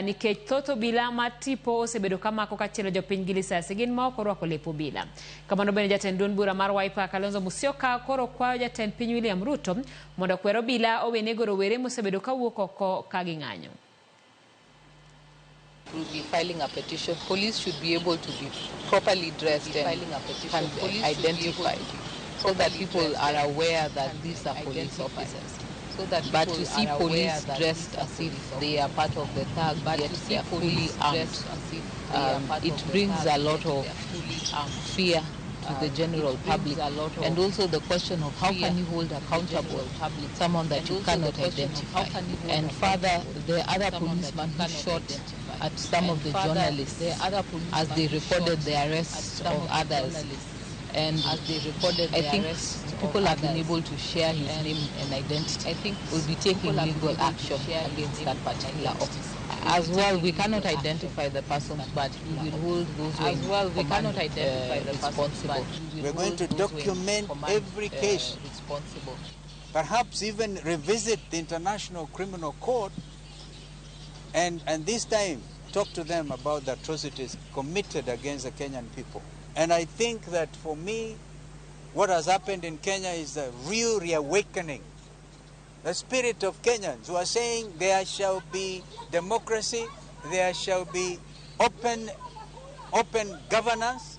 nikech thoth obila ma tipo osebedo kamako kachielo jopiny gi lisasi gin ma ok orwako lep obila. Kamano bende jatend duond bura mar Wiper Kalonzo Musyoka koro kwayo jatend piny William Ruto mondo okwer obila owe nego rowere mosebedo kawuok oko ka ging'anyo. We'll be filing a petition. Police should be able to be properly dressed and can be identified so that people are aware that these are police officers. But to see police dressed as if they are part of the thug, yet they are fully armed, it brings a lot of fear to the general public, and also the question of how can you hold accountable someone that you cannot identify. And further, the other policeman who shot at some of the journalists as they recorded the arrests of others. And I think people have been able to share his name and identity. I think we'll be taking legal action against that particular officer. As well, we cannot identify the persons, but we will hold those who are responsible. We're going to document every case. Responsible. Perhaps even revisit the International Criminal Court and this time talk to them about the atrocities committed against the Kenyan people. And I think that for me, what has happened in Kenya is a real reawakening. The spirit of Kenyans who are saying there shall be democracy, there shall be open governance,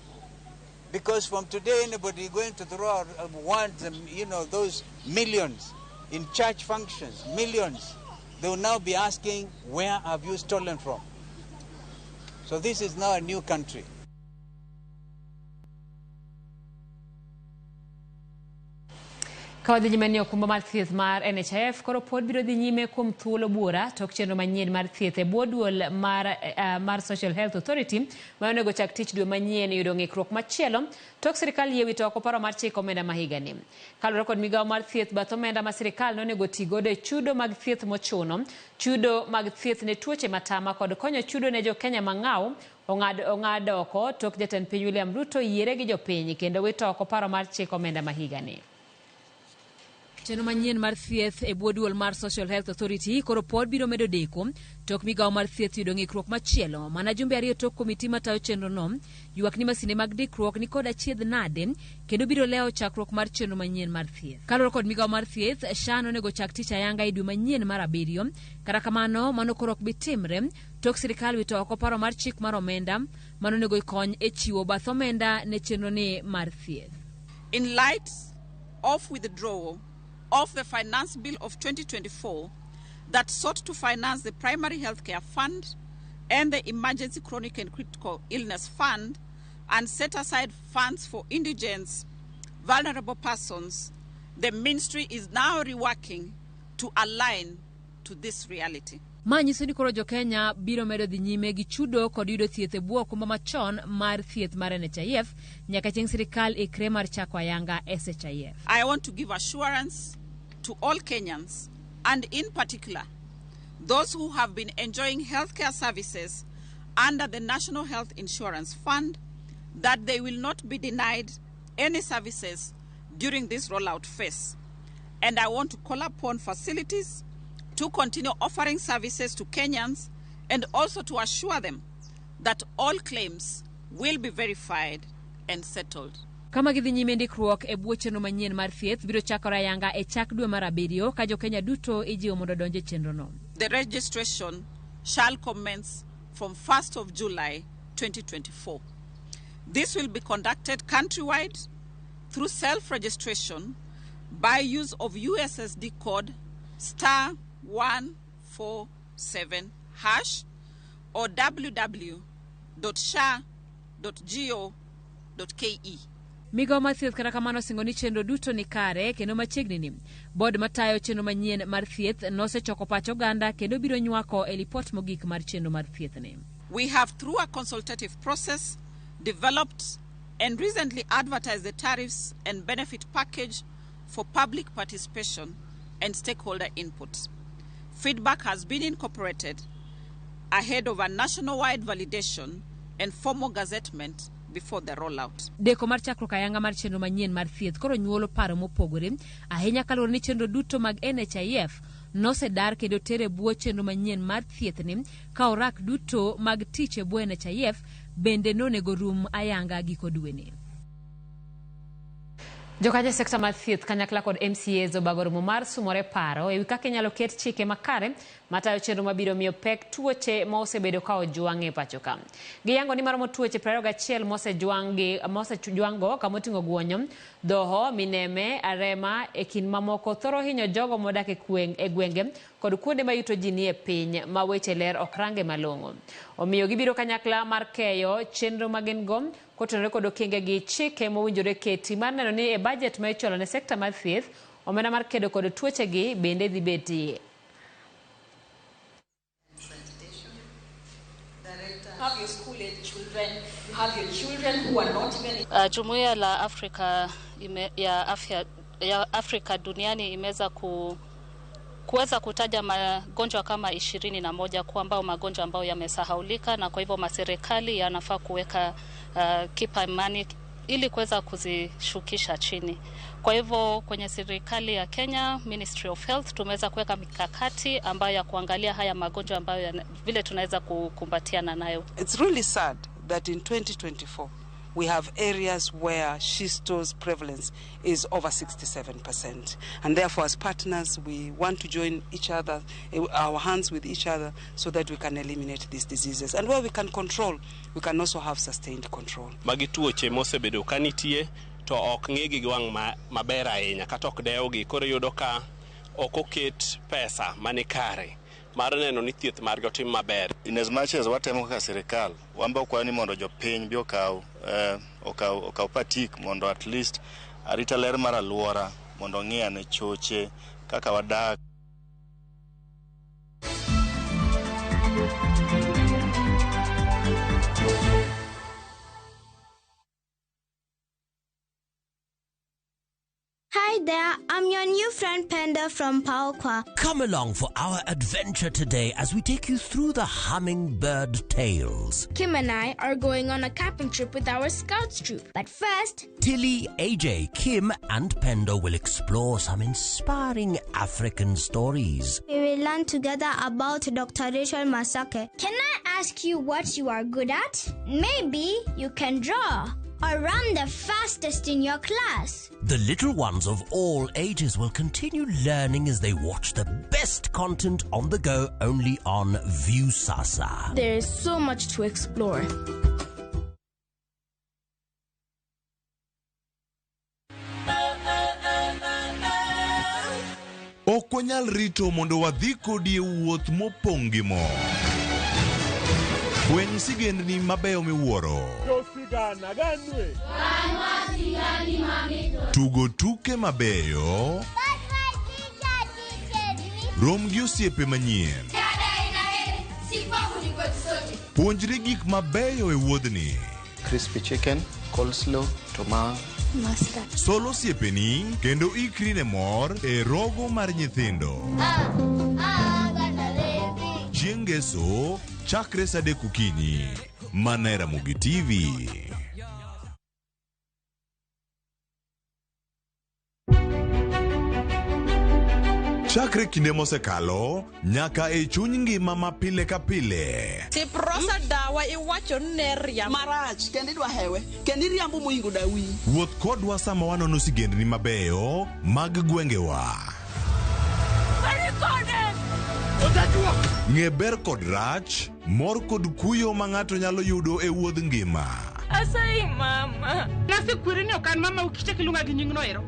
because from today anybody going to throw out words, you know, those millions in church functions, millions, they will now be asking, where have you stolen from? So this is now a new country. Ka wadhi nyime ni okumba mar thieth mar NHIF koro pod biro dhi nyime kuom thuolo buora tok chenro manyien mar thieth e bwo duol mar Social Health Authority ma onego chak tich dwe manyien yudo ng'ikruok machielo tok sirikal yie wito oko paro mar chik omenda ma higani. Kaluwore kod migawo mar thieth, bath omenda ma sirikal nonego ti godo e chudo mag thieth mochuno, chudo mag thieth ne tuoche matama kod konyo chudo ne jo-Kenya mang'aw ong'ad oko tok jatend piny William Ruto yiere gi jopiny kendo wito oko paro mar chik omenda ma higani. Chenro manyien mar thieth e bwo duol mar Social Health Authority koro pod biro medo deko tok migawo mar thieth yudo ng'ikruok machielo mana jumbe ariyo tok komiti matayo chenrono ywak ni masinde mag dikruok ni kod achiedh nade kendo biro lewo chakruok mar chenro manyien mar thieth. Kaluwore kod migawo mar thieth, SHA nonego chak tich ayanga e dwe manyien mar 7. Kata kamano, mano koro ok bi timre tok sirikal wito oko paro mar chik mar omenda mano onego ikony e chiwo bath omenda ne chenro ni mar thieth. In light of withdrawal of the Finance Bill of 2024 that sought to finance the Primary Healthcare Fund and the Emergency Chronic and Critical Illness Fund and set aside funds for indigent, vulnerable persons, the ministry is now reworking to align to this reality. Ma nyiso ni koro jo-Kenya biro medo dhi nyime gi chudo kod yudo thieth e bwo okumba machon mar thieth mar NHIF nyaka chieng' sirikal ikre mar chako ayanga SHIF. I want to give assurance to all Kenyans, and in particular those who have been enjoying healthcare services under the National Health Insurance Fund, that they will not be denied any services during this rollout phase. And I want to call upon facilities to continue offering services to Kenyans and also to assure them that all claims will be verified and settled. Kama gidhi nyime ndikruok e bwo chenro manyien mar thieth biro chakore ayanga e chak dwe mar abiriyo ka jokenya duto ijiwo mondo odonj e chenrono. The registration shall commence from 1st of July 2024. This will be conducted countrywide through self-registration by use of USSD code star 147 hash or www.sha.go.ke. Migawo mar thieth kata kamano osingo ni chenro duto ni kare kendo machiegni ni bod matayo chenro manyien mar thieth nosechoko pach oganda kendo biro nywako e lipot mogik mar chenro mar thieth ni. We have, through a consultative process, developed and recently advertised the tariffs and benefit package for public participation and stakeholder input. Feedback has been incorporated ahead of a nationwide validation and formal gazettement before the rollout. Deko mar chakruok ayanga mar chenro manyien mar thieth koro nyuolo paro mopogore ahinya kaluwore ni chenro duto mag NHIF nosedar kendo tere bwo chenro manyien mar thieth ni ka orak duto mag tich e bwo NHIF bende nonego rum ayanga giko dweni. Jokanyo e sekta mar thieth kanyakla kod MCAs obago romo mar sumore paro ewi kaka inyalo ket chike makare matayo chenro mabiro miyo pek tuoche ma osebedo ka ojwang' e pacho ka. Giyango ni maromo tuoche 21 mosejwang' go kamoting'o guonyo, dhoho, mineme, arema e kind mamoko thoro hinyo jogo modak e gwenge kod kuonde ma yuto ji nie piny ma weche ler ok range malong'o. Omiyo gibiro kanyakla mar keyo chenro ma gin go kotenore kod okenge gi chike mowinjore keti mar neno ni e budget ma ichwalo ne sekta mar thieth omenda mar kedo kod tuochegi bende dhi betie. Jumuiya la Afrika ya afya ya Afrika duniani imeweza kuweza kutaja magonjwa kama 21 kuwa ambao magonjwa ambayo yamesahaulika, na kwa hivyo maserikali yanafaa kuweka kipa imani ili kuweza kuzishukisha chini. Kwa hivyo kwenye serikali ya Kenya, Ministry of Health, tumeweza kuweka mikakati ambayo ya kuangalia haya magonjwa ambayo vile tunaweza kukumbatiana nayo. It's really sad that in 2024 we have areas where schisto's prevalence is over 67%. And therefore, as partners, we want to join each other, our hands with each other, so that we can eliminate these diseases. And where we can control, we can also have sustained control. Magi tuoche mosebedo ka nitie to ok ng'igi gi wang' maber ahinya kata ok dewgi, koro iyudo ka ok oket pesa mani kare mar neno ni thieth margi otim maber. In as much as watemo kaka sirikal, wan be wakwayo ni mondo jopiny bi okaw patik mondo at least arita ler mar alwora mondo ong'i ane choche kaka wadak. Hi there, I'm your new friend Penda from Paokwa. Come along for our adventure today as we take you through the hummingbird tales. Kim and I are going on a camping trip with our scouts troop. But first, Tilly, AJ, Kim and Pendo will explore some inspiring African stories. We will learn together about Dr. Rachel Masake. Can I ask you what you are good at? Maybe you can draw or run the fastest in your class. The little ones of all ages will continue learning as they watch the best content on the go only on Viusasa. There is so much to explore. Ok wanyal rito mondo wadhi kodi e wuoth mopong' gi mor. Fweny sigendni mabeyo miwuoro. Tugo tuke mabeyo. Rom gi osiepe manyien. Puonjri gik mabeyo e wuodhni. Crispy chicken, coleslaw, tomato. Mustard. Sol osiepeni kendo ikri ne mor e rogo mar nyithindo. Chieng' ngeso chakre saa 3 okinyi. Mana e Ramogi TV. Chakre kinde mosekalo nyaka e chuny ngima ma pile ka pile. Siprosa dawa iwacho ni ne riambo. Marach kendo idwa hewe kendo iriambo moingo dawi. Wuoth kodwa sama wanono sigendni mabeyo mag gwengewa. Ng'e ber kod rach, mor kod kuyo ma ng'ato nyalo yudo e wuodh ngima. Asayi mama. Nasekweri ni ok an mama ukichak iluonga gi nyingno ero.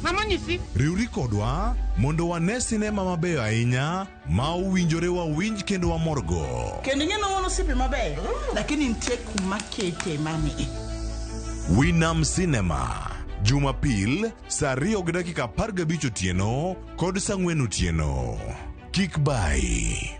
Mama onyisi. Riwri kodwa mondo wane sinema mabeyo ahinya ma owinjore wawinj kendo wamorgo. Kendo ing'e ni wan osiepe mabeyo lakini nitie kuma kete mani. Winam Cinema, Jumapil saa 2:15 otieno kod saa 4 otieno. Kik bayi.